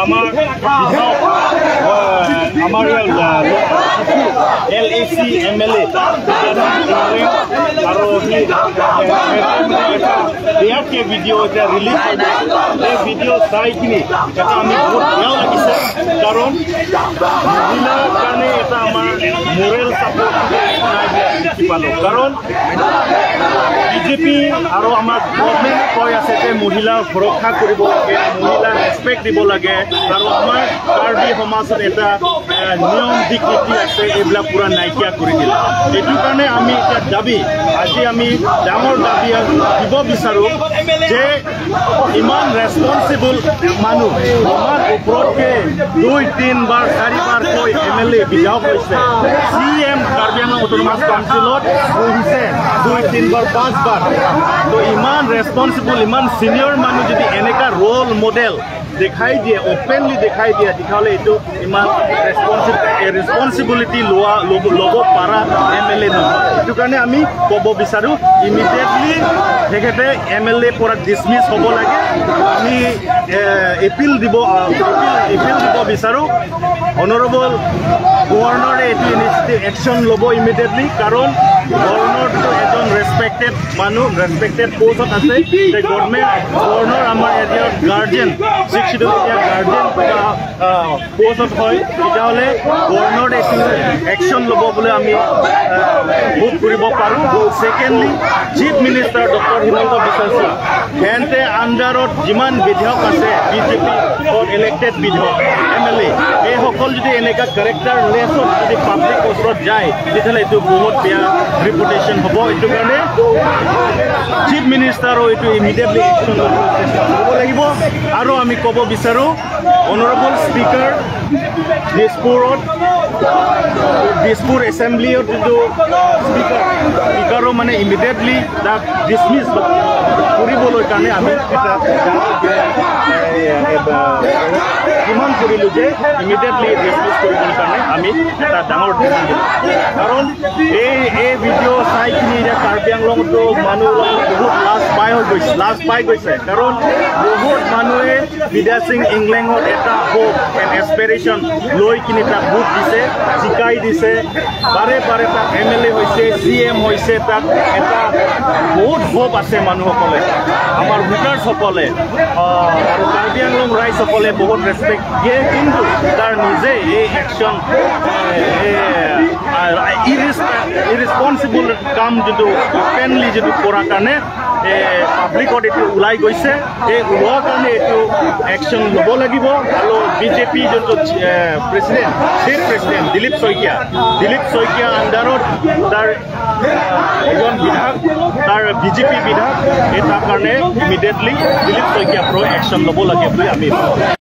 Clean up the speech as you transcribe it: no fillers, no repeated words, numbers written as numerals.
আমাৰ বিধায়ক, আমাৰ এলএচি এমএলএ আৰু বেয়াকে ভিডিঅ' এটা ৰিলিজ, এই ভিডিঅ' চাই কিনি এটা আমি বহুত বেয়াও লাগিছে। কাৰণ মহিলাৰ কাৰণে এটা আমাৰ মৰেল ছাপৰ্ট নাই দেখি পালোঁ। কাৰণ বিজেপি আৰু আমাৰ গভৰ্ণমেণ্ট কৈ আছে যে মহিলাক সুৰক্ষা কৰিব লাগে, মহিলাক ৰেচপেক্ট দিব লাগে, আৰু আমাৰ কাৰ্বি সমাজত এটা নিয়ম ৰীতি আছে, এইবিলাক পূৰা নাইকিয়া কৰি দিলে। এইটো কাৰণে আমি এতিয়া দাবী, আজি আমি ডাঙৰ দাবী দিব বিচাৰোঁ যে ইমান ৰেচপনচিবল মানুহ, ইমান ওপৰতকৈ 2 3 বাৰ 4 বাৰকৈ এমএলএ বিধায়ক হৈছে, চিএম কাৰ্বি আংলং অট'নমাছ কাউন্সিলত বহিছে 2 3 বাৰ 5 বাৰ, তো ইমান ৰেচপনচিবল, ইমান ছিনিয়ৰ মানুহ যদি এনেকুৱা ৰোল মডেল দেখাই দিয়ে, অপেনলি দেখাই দিয়ে, তেতিয়াহ'লে এইটো ইমান ৰেচপনচিবিলিটি লোৱা ল'ব পৰা এমএলএ নহয়। সেইটো কাৰণে আমি ক'ব বিচাৰোঁ, ইমিডিয়েটলি তেখেতে এমএলএ পৰা ডিছমিছ হ'ব লাগে। আমি এপিল দিব বিচাৰোঁ, অনাৰেবল গভৰ্ণৰে এইটো ইনিচিয়েটিভ একশ্যন ল'ব ইমিডিয়েটলি। কাৰণ গভৰ্ণৰটো এজন ৰেচপেক্টেড মানুহ, ৰেচপেক্টেড পষ্টত আছে। গভৰ্ণমেণ্ট গভৰ্ণৰ আমাৰ এৰিয়াৰ গাৰ্জেন, ছিক্স চিডিউল এতিয়া গাৰ্জেন পষ্টত হয়। তেতিয়াহ'লে গভৰ্ণৰ এইটো একশ্যন ল'ব বুলি আমি হোপ কৰিব পাৰোঁ। Secondly, chief minister doctor Himanta Biswa Sarma, সিহঁতে আণ্ডাৰত যিমান বিধায়ক আছে, বিজেপি ইলেক্টেড বিধায়ক, এমএলএ, এইসকল যদি এনেকুৱা কেৰেক্টাৰ লেছত যদি পাব্লিক ওচৰত যায়, তেতিয়াহ'লে এইটো বহুত বেয়া ৰিপুটেশ্যন হ'ব। এইটো কাৰণে চিফ মিনিষ্টাৰো এইটো ইমিডিয়েটলি একশ্যন ল'ব চেষ্টা কৰিব লাগিব। আৰু আমি ক'ব বিচাৰোঁ, অনাৰেবল স্পীকাৰ দিছপুৰত, দিছপুৰ এছেম্বলিত যিটো স্পীকাৰ, স্পীকাৰো মানে ইমিডিয়েটলি তাক ডিছমিছ কৰিবলৈ কাৰণে আমি এটা ডিমাণ্ড কৰিলোঁ যে ইমিডিয়েটলি ডিছমিছ কৰিবলৈ কাৰণে আমি এটা ডাঙৰ ডিমাণ্ড দিলোঁ। কাৰণ এই ভিডিঅ' চাই কিনি এতিয়া কাৰ্বি আংলঙতো মানুহ বহুত লাজ পাই হৈ গৈছে, লাজ পাই গৈছে। কাৰণ বহুত মানুহে বিদ্যা সিং ইংলেঙত এটা হোপ এণ্ড এছপিৰেশ্যন লৈ কিনি তাক ভোট দিছে, জিকাই দিছে, বাৰে বাৰে তাক এমএলএ হৈছে, চিএম হৈছে। তাক এটা বহুত হোপ আছে মানুহসকলে, আমাৰ ভোটাৰ্ছসকলে আৰু কাৰ্বি আংলং ৰাইজসকলে বহুত ৰেচপেক্ট দিয়ে। কিন্তু তাৰ নিজে এই একশ্যন, ইৰেচপনচিবল কাম যিটো অপেনলি যিটো কৰাৰ কাৰণে পাব্লিকত এইটো ওলাই গৈছে, এই ওলোৱাৰ কাৰণে এইটো একশ্যন ল'ব লাগিব। আৰু বিজেপি যোনটো president, state president Dilip Saikia, Dilip Saikia আণ্ডাৰত তাৰ এজন বিধায়ক, তাৰ বিজেপি বিধায়ক, এই তাৰ কাৰণে ইমিডিয়েটলি দিলীপ শইকীয়াৰ পৰা একশ্যন ল'ব লাগে বুলি আমি ভাবোঁ।